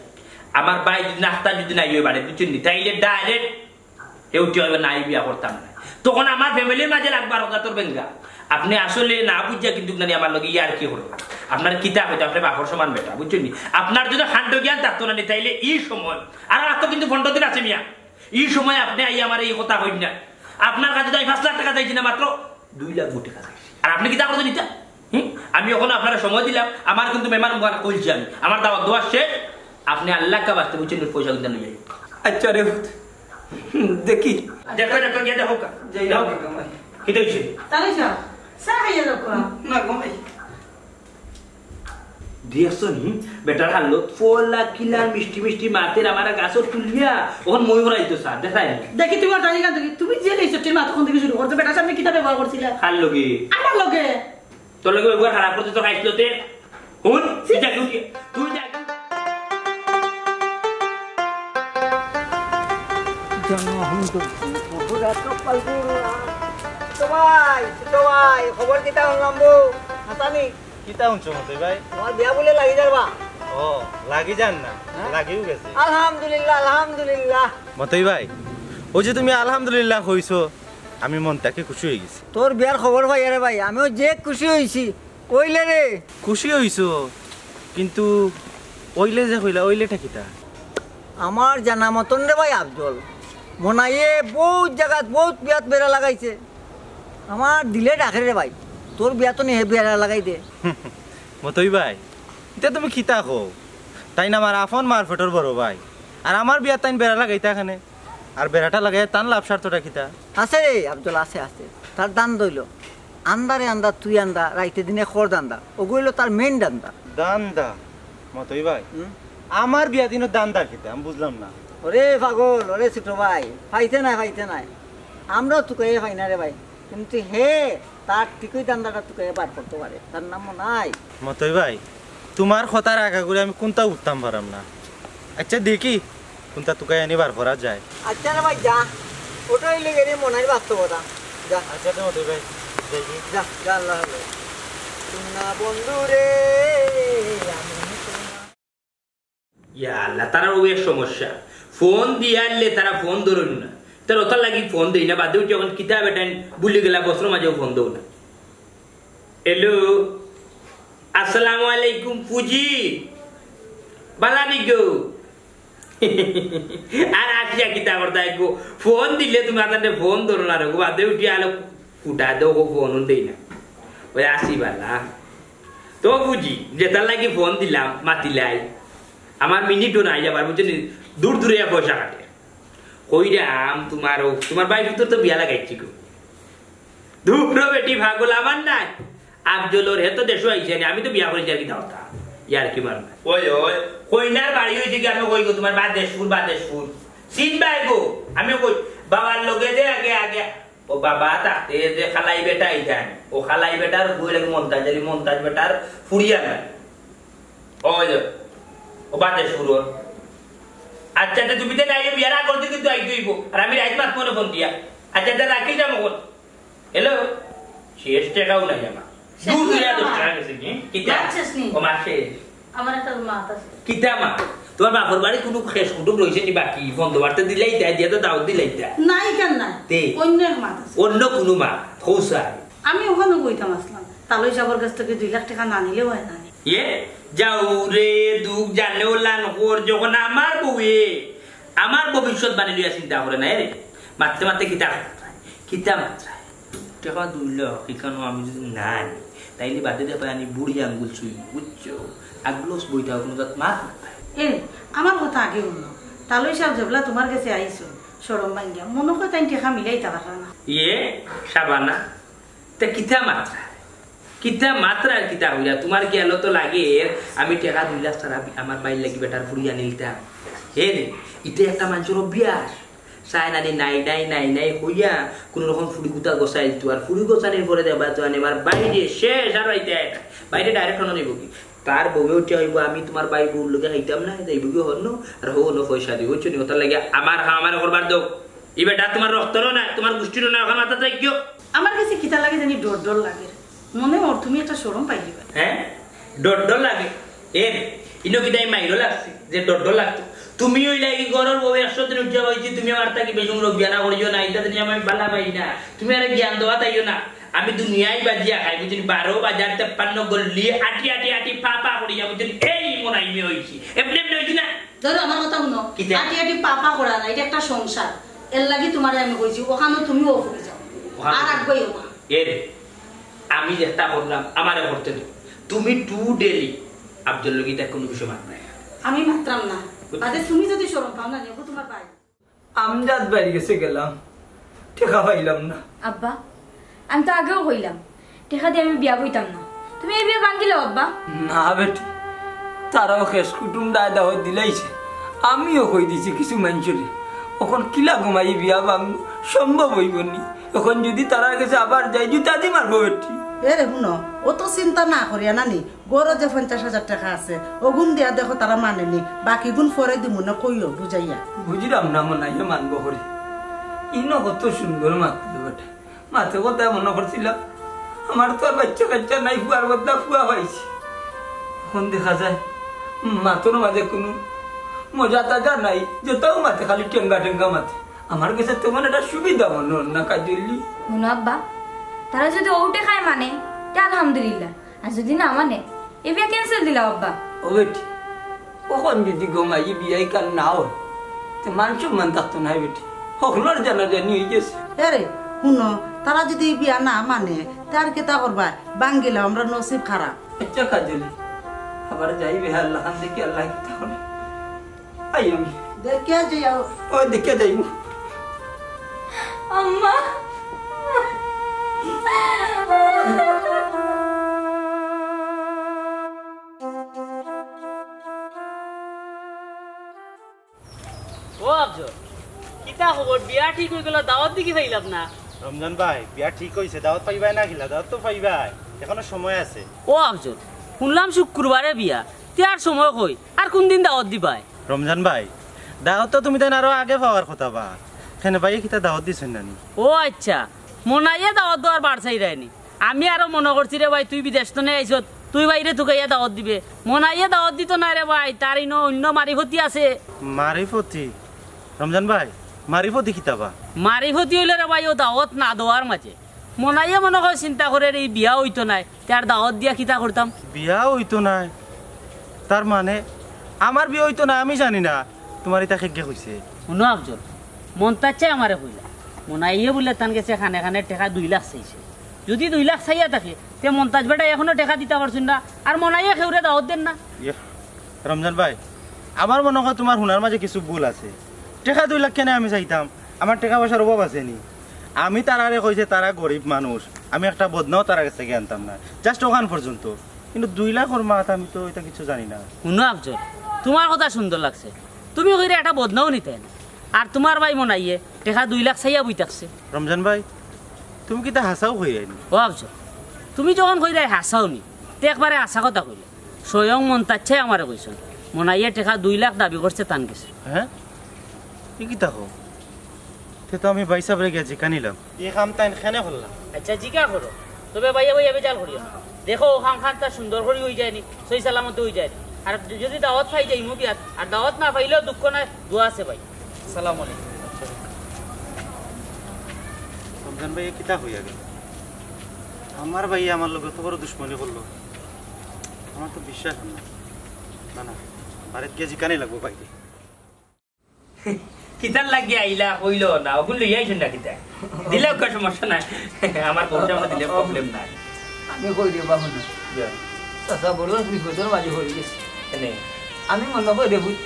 আমার ভাই যদি নাস্তা যদি নাই অয় বাড়িত, বুঝছইন নি? তাইলে direct এ উঠি অইবা, না, ই বিয়া করতাম না। তখন আমার ফ্যামিলির মাঝে লাগবা রকাতর বেঙ্গা। আপনে আসলে না বুঝিয়া কিন্তু নানি আমার লগে ইয়ার কি হলো? আপনার কিতা হইতো, আপনে বাপর সমান বেটা, বুঝছইন নি? আপনার যদি খান্ড জ্ঞান থাকতো নানি, তাইলে ই সময়, আর, আর তো কিন্তু পনেরো দিন আছে মিয়া, ই সময় আপনে আইয়া আমারে ই কথা কইন না। আপনার কাছে তো আমি পাঁচ লাখ টেকা চাইছি না, মাত্র দুই লাখ টেকা চাইছি। আর আপনে কিতা করছইন ইতা? হুম? আমি অখন আপনারে সময় দিলাম, আমার কিন্তু মেহমান মুখান কইছি আমি, আমার দাওয়াত দেওয়া শেষ। আপনে আল্লাহ কা বাস্তে, বুঝছইন নি, পয়সা কিন্তু লইয়া আইন। আচ্ছা রে, দেখি। দেখো, দেখো, গিয়া দেখো কা। যাই দেখো। না, না, না। কিতা হইছে? তাহলে চা, চা খাইয়া দেখো। না গো ভাই। দেখছো নি? বেটার হালত, ফোলা কিলার মিষ্টি মিষ্টি মাতের আমার গাছও তুলিয়া, অখন মই ওরাই তো চা, দেখাই নি। দেখি তুমি ওটা নিয়ে দেখি, তুমি যে এই চুক্তির মাথা কোন থেকে শুরু করছো, বেটার সামনে কিতা ব্যবহার করছিলা? কার লগে? আমার লগে। তোর লগে ব্যবহার খারাপ করছে তো খাইছিল তে। হুন, তুই যাবি, তুই যাবি। ছোট ভাই, ছোট ভাই, খবর কিতা হুনলাম বো? হাসানি? কিতা হুনছো মতই ভাই? তোমার বিয়া বুলে লাগি যার বা? ও, লাগি যার না, হ্যাঁ? লাগিও গেছে। আলহামদুলিল্লাহ, আলহামদুলিল্লাহ। মতই ভাই, ওই যে তুমি আলহামদুলিল্লাহ কইছো, আমি মন থাকি খুশি অই গেছি। তোর বিয়ার খবর পাইয়া রে ভাই, আমিও যে খুশি অইছি। কইলে রে? খুশি অইছো, কিন্তু অইলে যে কইলা, অইলেটা কিতা? আমার জানা মতন রে ভাই আফজল, মনাইয়ে বউত জাগাত বউত বিয়াত বেড়া লাগাইছে। আমার দিলে ডাকে রে ভাই, তোর বিয়াত নি হে বেড়া লাগাই দে। মতই ভাই, ইতা তুমি কিতা কও? তাইন আমার আফন মার পেটর বড় ভাই, আর আমার বিয়াত তাইন বেড়া লাগাইতা কেনে? আর বেড়াটা লাগাইয়া তান লাভ স্বার্থটা কিতা? আছে রে আফজল, আছে, আছে। তার ধান্দা অইলো আন্দারে আন্দা, তুই আন্দা, রাইতে দিনে খর ধান্দা। ওগু অইলো তার main ধান্দা। ধান্দা? মতই ভাই, হুম? আমার বিয়া দিনর ধান্দা কিতা? আমি বুঝলাম না। ওরে পাগল, ওরে ছোট ভাই, পাইতে নায়, পাইতে নায়। আমরাও তুকাইয়া পাই না রে ভাই, কিন্তু হে তার ঠিকই ধান্দাটা তুকাইয়া বার করতো পারে, তার নামও নাই। মতই ভাই, তুমার কথার আগাগুড়ি আমি কুনতা উঠতাম পারাম না। আচ্ছা, দেখি কুনতা তুকাইয়া আনি বার করা যায়। আচ্ছা রে ভাই, যা, ওটা অইলে গেলে মনাইর বাস্তবতা। যা। আচ্ছা তো মতই ভাই, দেখি। যা, যা, আল্লাহ হাফেজ। তুই না বন্ধু রে, আমি তোমার ইয়া আল্লাহ, তারার অউ এক সমস্যা। ফোন দিয়া আইলে তারা ফোন ধরইন না। তার ওটার লাগি ফোন দেই না, বাদে উঠি অখন কিতা বেটাইন ভুলি গেলা, বছর মাঝেও ফোন দেও না। হ্যালো, আসসালামু আলাইকুম ফুজি, বালা নি গো? আর আসিয়া কিতা করতা গো? ফোন দিলে তুমি আদানে ফোন ধরো না রে গো, বাদে উঠি আলো কুটা দেও গো, ফোন দেই না। ওই আসি বালা। তো ফুজি, যেটার লাগি ফোন দিলাম, মাতিলাই। আমার মিনিটও নাই আবার, বুঝছো নি? দূর দূরে পয়সা কাটে। কইরাম, তুমার ও, তুমার ভাইর পুতর তো বিয়া লাগাইছি গো। দূর বেটি পাগল, আমার নাই। আফজলর, হে তো দেশো আইছে নি, আমি তো বিয়া করিছি আর কিতা কথা। ইয়ার কি মার। ওই, ওই, কইনার বাড়ি অইছে কি, আমি কই গো, তুমার বাদেশপুর, বাদেশপুর। চিনবায় গো, আমি কই, বাবার লগে যে আগে, আগে ও বাবা থাকতে যে খালাই বেটা ইখান, ও খালাই বেটার বউ লাগে মন্তাজ আলী, মন্তাজ বেটার ফুড়ি আনার। ওই যে, ও বাদে সুরর। আচ্ছা, আচ্ছা, তুমি তো নাই, বিয়ার আগর দিন কিন্তু আইতে অইবো। আর আমি রাইত মাত মনে ফোন দিয়া। আচ্ছা, আচ্ছা, রাখিস না মগন। হ্যালো? শেষ টেকাও নাই আমার। শেষ দূর দূরে টেকা দশ নাই। টেকা গেছে কি? কিতা? মাত শেষ নি? ও মাত শেষ। আমার একটা মাত আছে। কিতা মাত? তোমার বাপর বাড়ি কুনু শেষ কুটুম রইছে নি বাকি? ফোন তো বার্তা দিলাইতা, দিয়া তো দাওয়াত দিলাইতা। নাই কেন নাই? তে? অন্য এক মাত আছে। অন্য কুনু মাত? খোসা। আমি ওখানে কইতাম আসলাম, তালই সাবর কাছ থেকে দুই লাখ টেকা না নিলেও হয় না নি? ইয়ে, যাও রে, দুঃখ জানেও লান কর, যখন আমার বউয়ে আমার ভবিষ্যৎ বাণী লইয়া চিন্তা করে না রে। মারতে মারতে কিতা মাতরায়? কিতা মাতরায়? টেকা দুই লাখ, ইখানো আমি যদি না আনি, তাইলে বাদে দেখবায় আমি বুড়ি আঙ্গুল চুই, বুঝছো? আগলস বইটা কোনো জাত মাত না পায়। এ, আমার কথা আগে হুনো। তালই সাব যেবলা তোমার গেছে আইছো, শরম ভাঙ্গিয়া, মনো কয় তাইন টেকা মিলাইতা পাররা না। ইয়ে, সাবানা, তে কিতা মাতরায়? কিতা মাতরায় আর কিতা কইরা? তোমার কি এলো তো লাগে, আমি টেকা দুই লাখ ছাড়া আমার বাইর লাগি বেটার ফুড়ি আনিলতাম। হে রে, ইটা একটা মানষর অভ্যাস। চায় নানি নাই, নাই, নাই, নাই কইয়া কুনু রকম ফুড়ি গুতা গছাইলতো। আর ফুড়ি গছানির পরে দেখবায় তো আনে আমার বাইরে শেষ আর আইতে আয় না। বাইরে direct হনো নিব কি? তার বউয়ে উঠিয়া কইবো, "আমি তোমার ভাই বউর লগে খাইতাম না, যাইবো কি হনো, আর হো হনো পয়সা দিও, বুঝছো নি? ওটার লাগি আমার খাওয়া আমারে করবার দেও।" ই বেটা তোমার রক্তরও না, তোমার গোষ্ঠীরও না, ওখানে মাথা চাই কিও। আমার কাছে কিতা লাগে জানি ডর ডর লাগে। মনে অর তুমি একটা শরম পাইলিবা। হ্যাঁ? ডর ডর লাগে? এ, ইনো কিতা আমি মাইরো লাগছি যে ডর ডর লাগতো? তুমি অইলা ই ঘরর বউ, একশো দিন উঠিয়া কইছি, তুমি আমার থাকি বেশি মুরব্বিয়ানা করিও না, ইটা জানি আমি বালা পাই না। তুমি আরে জ্ঞান দেওয়া তাইও না। আমি দুনিয়ায় বাজিয়া খাই, বুঝছনি? বারো বাজার তেপ্পান্ন গল্লি, আটি আটি আটি পা পা করিয়া, বুঝছনি? এই মনাইমে অইছি। এমনে এমনে অইছি না? ধরো, আমার কথা হুনো। কিতা? আটি আটি পা পা করা না, ইটা একটা সংসার। এরলাগি তুমারে আমি কইছি, অখানো তুমিও অফ অই যাও। অখানো আর আগুয়াইও না। এরে, আমি যেতা করলাম, আমারে করতে দেও। তুমি টু ডেলি আফজলর লগে ইতা কুনু বিষয় মাত নাই। আমি মাতরাম না। বুঝছো? বাদে তুমি যুদি শরম পাও না, নেবো তুমার ভাই। আমজাদ ভাইর গেছে গেলাম, টেকা পাইলাম না। আব্বা, আমি তো আগেও কইলাম, টেকা দি আমি বিয়া বইতাম না। তুমি এই বিয়া ভাঙ্গিলাও, আব্বা। না বেটি, তারাও খেশ কুটুম দায় দাওয়াত দিলাইছে। আমিও কই দিছি কিছু মানষরে, অখন কিলা ঘুমাই বিয়া ভাঙ্গু, সম্ভব অইবো নি। অখন যুদি তারার গেছে আবার যাই, জুতা দি মারবো বেটি। এরে হুনো, অত চিন্তা না করিয়া নানি, ঘরো যে পঞ্চাশ হাজার টেকা আছে, অগুন দিয়া দেখো তারা মানে নি, বাকিগুন পরে দিমুনে কইও বুঝাইয়া। বুঝলাম না মনাইয়ে মানবো করি। ইনো কত সুন্দর মাতলো বেটা। মাতে কথায় মনো করছিলাম, আমার তো আর বাইচ্চা কাইচ্চা নাই, ফুয়ার বদলা ফুয়া পাইছি। অখন দেখা যায়, মাতর মাঝে কুনু মজা তাজা নাই, যেতাউ মাতে খালি টেঙ্গা টেঙ্গা মাতে। আমার গেছে তেমন একটা সুবিধা মনো অর না, কাজলি। হুনো আব্বা, তারা যুদি অউ টেকায় মানে, তে আলহামদুলিল্লাহ। আর যুদি না মানে, এ বিয়া cancel দিলাও আব্বা। ও বেটি, অখন যুদি ঘুমাই বিয়া ইখান না অয়, তে মান সম্মান থাকতো নায় বেটি। হকলর জানাজানি অইগেছে। এরে, হুনো, তারা যুদি বিয়া না মানে, তে আর কিতা করবায়? ভাঙ্গিলাও, আমরার নসিব খারাপ। আইচ্ছা কাজলি, আবার যাই বে, আল্লাহ খান দেখি, আল্লায় কিতা করে। আই আমি। দেখিয়া যাইও। ও দেখিয়া যাইমু। আম্মা। ও আফজল, কিতা খবর? বিয়া ঠিক অইগেলো, দাওয়াত দেখি পাইলাম না। রমজান ভাই, বিয়া ঠিক অইছে, দাওয়াত পাইবায় না কিলা? দাওয়াত তো পাইবায়, এখনো সময় আছে। ও আফজল, হুনলাম শুক্রবারে বিয়া, তে আর সময় কই? আর কুনদিন দাওয়াত দিবায়? রমজান ভাই, দাওয়াত তো তুমি তাইন আরো আগে পাওয়ার কথা বা। কেনে ভাইয়ে কিতা দাওয়াত দিছইন না নি? ও আইচ্ছা, মনাইয়ে দাওয়াত দেওয়ার বার চাইরায় নি। আমি আরো মনো করছি রে ভাই, তুই বিদেশ থনে আইছত, তুই ভাইরে তুকাইয়া দাওয়াত দিবে। মনাইয়ে দাওয়াত দিতো নায় রে ভাই, তার ইনো অইন্য মারিফতি আছে। মারিফতি? রমজান ভাই, মারিফতি কিতা বা? মারিফতি অইলো রে ভাই, অউ দাওয়াত না দেওয়ার মাঝে। মনাইয়ে মনো কয় চিন্তা করের, ই বিয়া অইতো নায়, তে আর দাওয়াত দিয়া কিতা করতাম? বিয়া অইতো নায়? তার মানে আমার বিয়া অইতো নায়, আমি জানি না। তুমার ইতা কেগে কইছে? হুনো আফজল, মন্তাজ চাই আমারে কইলা, মনাইয়ে বুলে তান গেছে কানে কানে টেকা দুই লাখ চাইছে। যুদি দুই লাখ চাইয়া থাকে, তে মন্তাজ বেটায় এখনো টেকা দিতা পারছইন না, আর মনাইয়ে কেউরে দাওয়াত দের না। ইয়ে, রমজান ভাই, আমার মনো কয় তুমার হুনার মাঝে কিছু ভুল আছে। টেকা দুই লাখ কেনে আমি চাইতাম? আমার টেকা পয়সার অভাব আছে নি? আমি তারারে কইছি তারা গরিব মানুষ, আমি একটা বদনাও তারার গেছ থাকি আনতাম না, just অখান পর্যন্ত। কিন্তু দুই লাখর মাত আমি তো ইতা কিচ্ছু জানি না। হুনো আফজল, তুমার কথা সুন্দর লাগছে, তুমি কইরায় একটা বদনাও নিতায় না, আর তুমার ভাই মনাইয়ে টেকা দুই লাখ চাইয়া বই থাকছে। রমজান ভাই, তুমি কিতা হাছাউ কইরায় নি? ও আফজল, তুমি যখন কইরায় হাছাউ নি, তে একবারে হাছা কথা কইলে। স্বয়ং মন্তাজ চাই আমারে কইছইন, মনাইয়ে টেকা দুই লাখ দাবি করছে তান গেছে। হ্যাঁ? ই কিতা কও? তে তো আমি ভাইসাবরে গিয়া জিকানিলাম। ই কাম তাইন কেনে করলা? আইচ্ছা, জিকা করো। তবে ভাইয়ে ভাইয়ে বেজাল করিও না। দেখো, অউ কাম খান তা সুন্দর করি অইযায় নি, সহি সালামতে অইযায় নি। আর যুদি দাওয়াত পাই যাইমু বিয়াত, আর দাওয়াত না পাইলেও দুঃখ নাই, দোয়া আছে ভাই। আসসালামু আলাইকুম। রমজান ভাইয়ে কিতা কইয়া গেল? আমার ভাইয়ে আমার লগে অত বড় দুশমনি করলো, আমার তো বিশ্বাস অর না। না, না, বাড়িত গিয়া জিকানি লাগবো ভাইরে। কিতার লাগি আইলা কইলো না, অগুন লইয়া আইছইন না কিতা? দিলাউক্কা, সমস্যা নাই, আমার পয়সা আমার দিলে problem নাই। আমি কই রে বাহু না। ইয়া। চাচা বড় বিপদর মাঝে পড়ি গেছি। কেনে? আমি মনো করি রে ভূত,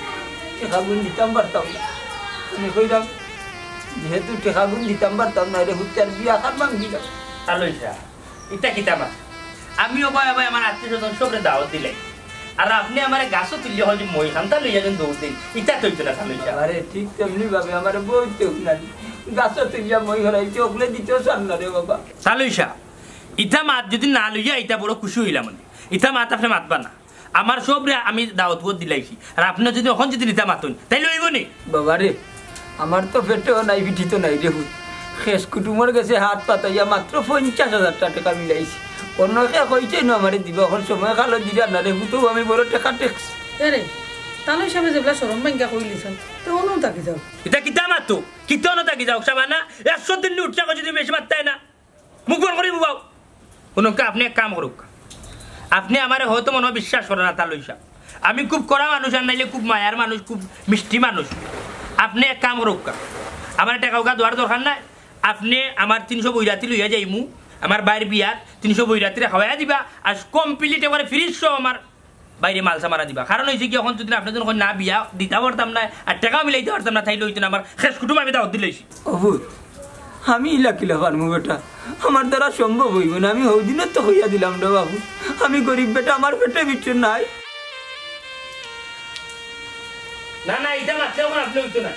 টেকাগুন দিতাম পারতাম না। আমি কইলাম, যেহেতু টেকাগুন দিতাম পারতাম না, রে ভূত তার বিয়া খান ভাঙ্গি দাও। তালই শাহ, ইতা কিতা মাত? আমি অবায় অবায় আমার আত্মীয় স্বজন সবরে দাওয়াত দিলাই। আর আপনে আমারে গাছো তুলিয়া কইন যে মই খান্তা লইয়া যেন দৌড় দেইন। ইতা তো অইতো না, তালই শাহ। আরে, ঠিক তেমনি ভাবে আমারে বউত কেউ নাই। গাছো তুলিয়া মই হরাইতে অকলে দিতেও চান না রে বাবা। তালই শাহ, ইতা মাত যুদি না লইয়া, ইতা বড় খুশি অইলাম অনে। ইতা মাত আপনে মাতবা না। আমার সবরে আমি দাওয়াত উয়াত দিলাইছি। আর আপনে যুদি অখন যুদি ইতা মাতইন, তাইলে অইবো নি? বাবা রে, আমার তো পেটেও নাই, পিঠিত নাই রে ভূত। খেশ কুটুমর গেছে হাত পাতাইয়া মাত্র পঞ্চাশ হাজার টেকা মিলাইছি। অন্য কে কইছে না আমারে দিবা, অখন সময় কালো দিরা না রে ভূত, আমি বড় টেকা ঠেকছি। এরে, তালই শাবে যেবলা শরম ভাঙ্গা কইলিছইন, তে অনো থাকি যাও। ইতা কিতা মাতো? কিতা অনো থাকি যাও, শাবানা? একশো দিন উঠছে, যুদি বেশি মাততায় না। মুখ বন্ধ করি বুবাও। হুনউক্কা, আপনে এক কাম করউক্কা। আপনে আমারে হয়তো মনো বিশ্বাস করইন না, তালই সাব। আমি খুব কড়া মানুষ, আর নাইলে খুব মায়ার মানুষ, খুব মিষ্টি মানুষ। আপনে এক কাম করউক্কা, আমারে টেকা উকা দেওয়ার দরকার নাই। আপনে আমার তিনশো বৈরাতি লইয়া যাইমু, আমার ভাইর বিয়াত তিনশো বৈরাতিরে খাওয়াইয়া দিবা, আর complete একবারে ফ্রিজ সহ আমার ভাইরে মালসা মারা দিবা। কারণ অইছে কি, অখন যুদি আপনে যুদি কইন না, বিয়া দিতা পারতাম না, আর টেকাও মিলাইতা পারতাম না, তাইলে অইতো না, আমার শেষ কুটুম আমি দাওয়াত দিলাইছি। ও পুত, আমি ইলা কিলা পারমু বেটা? আমার দ্বারা সম্ভব অইবো না, আমি হউদিনউ তো কইয়া দিলাম রে বাবু, আমি গরিব বেটা, আমার পেটে কিচ্ছু নাই। না, না, ইতা মাতলে অখন আপনে অইতো না।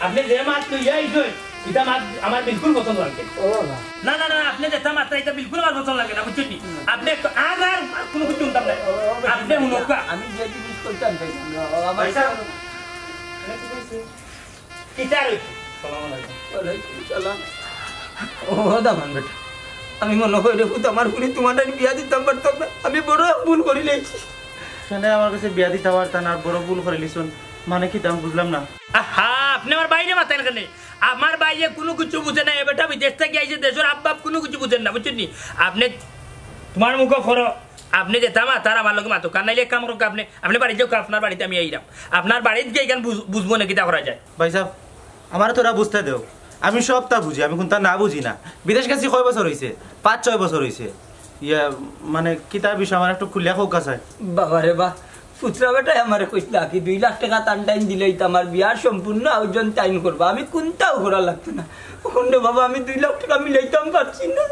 আপনে যে মাত লইয়া আইছইন, ইতা মাত আমার বিলকুল পছন্দ লাগে না। ও বাবা। না, না, না, আপনে যেতা মাতরা, ইতা বিলকুল আমার পছন্দ লাগে না, বুঝছইন নি? আপনে একটু আর, আর কুনু কিচ্ছু হুনতাম না। আপনে হুনউক্কা। আমি যে জিনিস কইতাম চাইতাম না, ও আমার ভাইসাব, কিতা অইছে? সালাম আলাইকুম। ওয়ালাইকুম সালাম। ও দামান বেটা, আমি মনো করি রে পুত, আমার ফুরি তুমার বিয়া দিতাম পারতাম না, আমি বড় এক ভুল করিলাইছি। কেনে আমার গেছে বিয়া দিতা পারতা না, বড় ভুল করিলিছইন, মানে কিতা আমি বুঝলাম না। আহা, আপনে আমার ভাইরে মাতইন কেনে? আমার ভাইয়ে কুনু কিচ্ছু বুঝে না, এ বেটা বিদেশ থাকি আইছে, দেশর হাবভাব কুনু কিচ্ছু বুঝের না, বুঝছইন নি? আপনে তুমার মুখো ফরো, আপনে যেতা মাতরা আমার লগে মাতউক্কা, আর নাইলে এক কাম করউক্কা, আপনে, আপনে বাড়িত যাউক্কা, আপনার বাড়িত আমি আইরাম। আপনার বাড়িত গিয়া ইখান বুঝ-, বুঝমু নে কিতা করা যায়। ভাইসাব, আমারে থুড়া বুঝতে দেও, আমি সবতা বুঝি, আমি কুন্তা না বুঝি না। বিদেশ গেছি কয় বছর অইছে? পাঁচ ছয় বছর অইছে। ইয়া, মানে, কিতা বিষয় আমার একটু খুলিয়া কউক্কা চাই। বাবা রে বা, পুতরা বেটায় আমারে কইছলা কি দুই লাখ টেকা তান টাইন দিলেউ তো আমার বিয়ার সম্পূর্ণ আয়োজন তাইন করবা, আমি কুন্তাউ করা লাগতো না। অখন রে বাবা, আমি দুই লাখ টেকা মিলাইতাম পারছি না।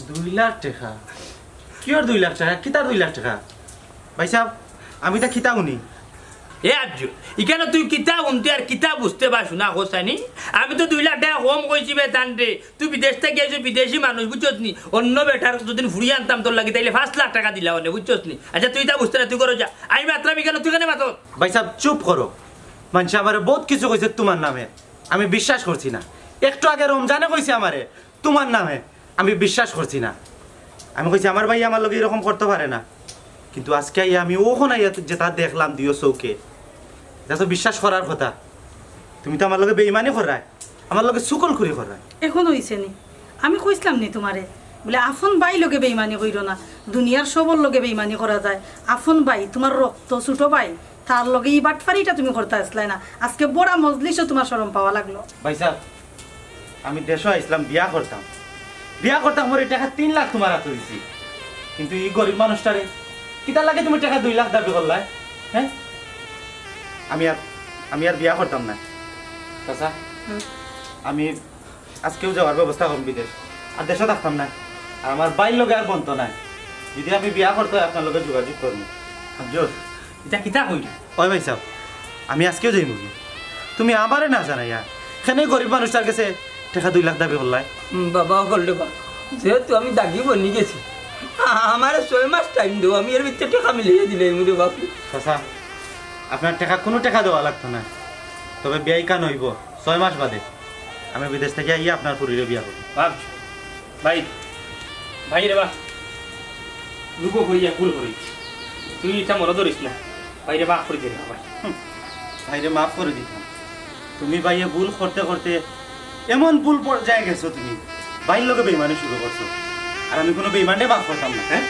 দুই লাখ টেকা? কিওর দুই লাখ টেকা? কিতার দুই লাখ টেকা? ভাইসাব, আমি ইতা কিতা হুনি? এ আজ্জু, ইখানো তুই কিতা হুনতে আর কিতা বুঝতে বা হুনা কছানি? আমি তো দুই লাখ টেকা কম কইছি বে তানরে। তুই বিদেশ থাকি আইছস, বিদেশি মানুষ, বুঝছস নি? অন্য বেটার যুদি ফুড়ি আনতাম তোর লাগি, তাইলে পাঁচ লাখ টেকা দিলা অনে, বুঝছস নি? আচ্ছা, তুই ইতা বুঝতে না, তুই ঘরো যা। আমি মাতরাম ইখানো, তুই কেনে মাতস? ভাইসাব, চুপ করো। মানষে আমারে বউত কিছু কইছে তুমার নামে, আমি বিশ্বাস করছি না। একটু আগে রমজানে কইছে আমারে, তুমার নামে, আমি বিশ্বাস করছি না। আমি কইছি, আমার ভাইয়ে আমার লগে ইরকম করতো পারে না। কিন্তু আজকে আইয়া আমি অখন আইয়া যেতা দেখলাম দুইও চউখে, ইতা তো বিশ্বাস করার কথা। তুমি তো আমার লগে বেইমানি কররায়, আমার লগে চুগলখুরি কররায়। অখন অইছে নি? আমি কইছলাম নি তুমারে, বুলে, আপন ভাই লগে বেইমানি কইরো না, দুনিয়ার সবর লগে বেইমানি করা যায়। আপন ভাই, তুমার রক্ত, ছুটো ভাই, তার লগে ই বাটফারিটা তুমি করতা আছলায় না। আজকে বড়া মজলিসো তুমার শরম পাওয়া লাগলো। ভাইসাব, আমি দেশো আইছলাম, বিয়া করতাম, বিয়া করতাম করি টেকা তিন লাখ তুমার আতো দিছি, কিন্তু ই গরিব মানুষটারে কিতার লাগি তুমি টেকা দুই লাখ দাবি করলায়? হ্যাঁ, আমি আর, আমি আর বিয়া করতাম না। চাচা, হুম। আমি আজকেউ যাওয়ার ব্যবস্থা করমু বিদেশ, আর দেশো থাকতাম না, আর আমার ভাইর লগে আর বনতো নায়। যুদি আমি বিয়া করতে অয়, আপনার লগে যোগাযোগ করমু। আফজল, ইতা কিতা কইলে? ওই ভাইসাব, আমি আজকেউ যাইমু। তুমি আমারে না জানাইয়া কেনে গরিব মানুষটার গেছে টেকা দুই লাখ দাবি করলায়? হুম, বাবা, অকল রে বা, যেহেতু আমি দাগি বনি গেছি, আ-, আমারে ছয় মাস টাইম দেও, আমি এর ভিতরে টেকা মিলাইয়া দিলাইমু রে বাপু। চাচা, আপনার টেকা, কুনু টেকা দেওয়া লাগতো না, তবে বিয়া ইখান অইবো ছয় মাস বাদে। আমি বিদেশ থাকি আইয়া আপনার ফুরিরে বিয়া করমু। বাপ, ভাই, ভাই রে বা, লুকো করিয়া ভুল করি, তুই ইতা মনো ধরিস না। ভাইরে মাফ করি দে রে বা। হুম, ভাইরে মাফ করি দিতাম। তুমি ভাইয়ে ভুল করতে করতে এমন ভুল পর্যায়ে গেছো তুমি, ভাইর লগে বেইমানি শুরু করছো। আর আমি কুনু বেইমানরে মাফ করতাম না, হ্যাঁ?